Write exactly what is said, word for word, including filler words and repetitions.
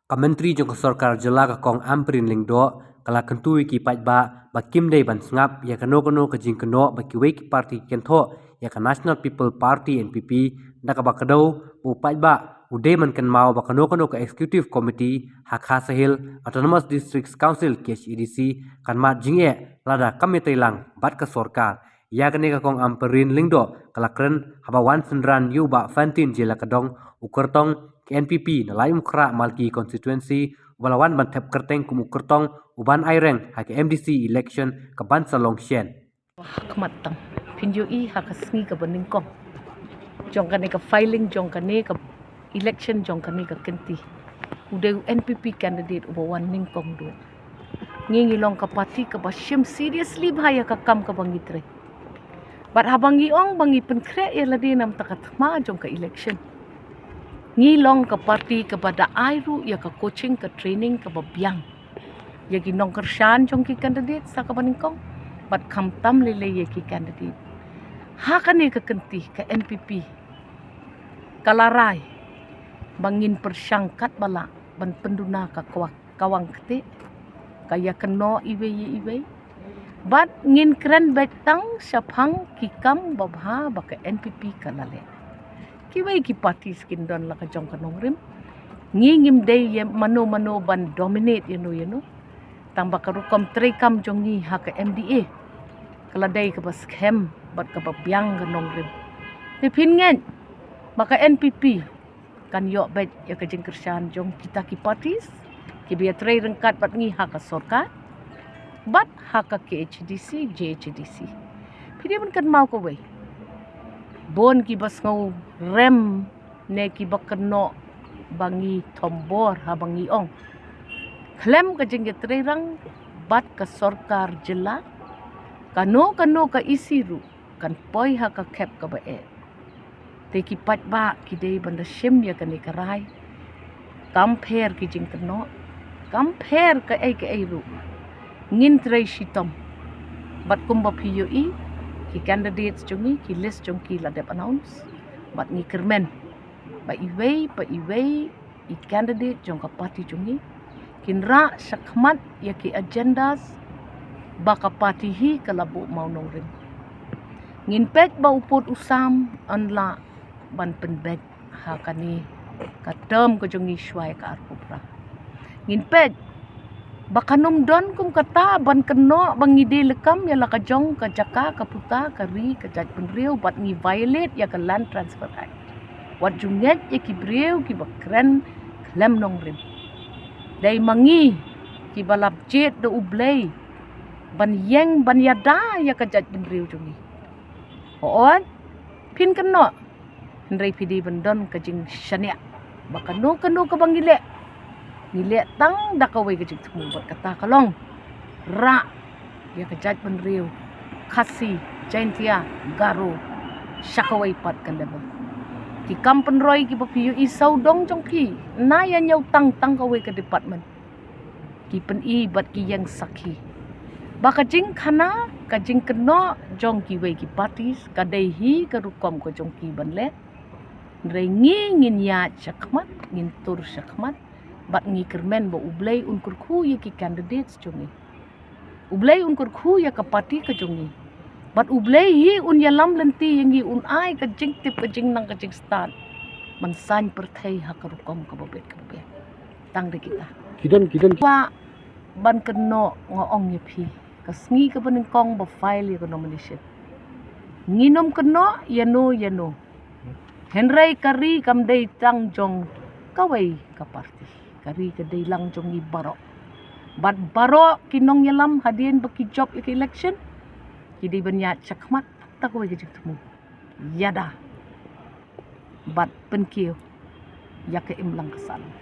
Ka Myntri jong ka Sorkar Jylla ka Kong Ampareen Lyngdoh ka la kyntu ïa ki paidbah ba kim dei ban sngap ïa kano kano ka jingkynnoh ba kiwei ki parti ki kynthoh ïa ka National People Party, N P P, da kaba kdew ba u paidbah u dei ban kynmaw ba kano kano ka Executive Committee ha Khasi Hills Autonomous District Council, K H A D C, kan mad jingeh lada kam ïatreilang bad ka sorkar. Ïa kane ka Kong Ampareen Lyngdoh ka la kren haba wan synran ïa u Bah Fantin Jyllakadong, u kyrtong ka N P P na Laitumkhrah Malki Constituency, uba la wan ban thep kyrteng kum u kyrtong uban aireng ha ka M D C election kaban sa long shen. Khmat tang phin ïohi ha ka sngi kaba nyngkong jong kane ka filing jong kane ka election jong kane ka kynti, u dei u N P P candidate uba wan nyngkong duh. Ngi ngi long ka party kaba shim seriously bha ïa ka kam kaba ngi trei. Bad haba ngi ong ba ngi pynkhreh ïa lade namar ka thma jong ka election, ngi long ka party kaba da ai ruh ïa ka coaching, ka training kaba biang ïa ki nongkyrshan jong ki candidate sa kaba nyngkong bad khamtam lei lei ïa ki candidate. Ha kane ka kynti ka N P P ka la rai ba ngin pyrshang katba lah ban pynduna ka kwak kawang kti, ka ïakynnoh iwei ïa iwei. Bad ngin kren beit tang shaphang ki kam babha ba ka N P P ka la leh. Kiwei ki parties kin don la ka jong ka nongrim. Ngi ngim dei ïa mano mano ban dominate ïa no ïa no. Tang ba ka rukom treikam jong ngi ha ka M D A ka la dei kaba skhem bad kaba biang ka nongrim. Te phin ngeit ba ka N P P kan ïoh beit ïa ka jingkyrshan jong kita ki parties kiba ïatrei ryngkat bad ngi ha ka sorkar bad ha ka K H A D C, J H A D C. Phi dei ban kynmaw kawei, bun kiba sngew rem ne kiba kynnoh ba ngi thombor haba ngi ong khlem ka jingïatreirang bad ka sorkar jylla, kano kano ka issue ruh kan poi ha ka khep kaba eh. Te ki paidbah ki dei ban da shim ïa kane ka rai. Kam pher ki jingkynnoh, kam pher kaei kaei ruh, ngin trei shitom. Bad kumba phi ïohi, ki candidates jong ngi, ki list jong ki la dep announce. Bad ngi kyrmen ba iwei pa iwei i candidate jong ka party jong ngi kin rah shakhmat ïa ki agendas ba ka party hi ka la buh mawnongrim. Ngin peit ba u pud u sam yn lah ban pynbeit ha kane ka term ka jong ngi shuwa ïa ka arphew phra. Ngin peit ba kan ym don kum kata ban kynnoh ba ngi dei lehkam ïa la ka jong ka jaka, ka puta, ka ri, ka jaitbynriew bad ngi violate ïa ka Land Transfer Act. Wat ju ngeit ïa ki briew kiba kren khlem nongrim. Dei ma ngi kiba la jied da U Blei ban ïeng ban ïada ïa ka jaitbynriew jong ngi. Hooid, phin kynnoh, hynrei phi dei ban don ka jingshaniah ba kano kano kaba ngi leh, ngi leh tang da kawei ka jingthmu bad kata ka long rah ïa ka jaitbynriew Khasi, Jaintia, Garo sha kawei pat ka level. Ki kam pynroi kiba phi ïohi sawdong jong phi, na ïa ñiew tang tang kawei ka department, ki pyni bad ki ïeng sakhi ba ka jingkhana, ka jingkynnoh jong kiwei ki parties ka dei hi ka rukom ka jong ki ban leh. Hynrei ngi ngin ïaid shakhmat, ngin tur shakhmat bad ngi kyrmen ba U Blei un kyrkhu ïa ki candidates jong ngi. U Blei un kyrkhu ïa ka party ka jong ngi. Bad U Blei hi un ïalam lynti ïa ngi, un ai ka jingtip, ka jingnang, ka jingstad ban saiñ pyrthei ha ka rukom kaba biang kaba biang. Tang da kita. Ki don, ki don, ki- Ba ban kynnoh, nga ong ïa phi, ka sngi kaba nyngkong ba file ïa ka nomination, ngin ym kynnoh ïa no ïa no. Hynrei ka ri kam dei tang jong kawei ka party. Ka ri ka dei lang jong ngi baroh. Bad baroh ki nongïalam hadien ba ki jop ïa ka election, ki dei ban ïaid shakhmat da kawei ka jingthmu, ïada bad pynkiew ïa ka imlang ka sahlang.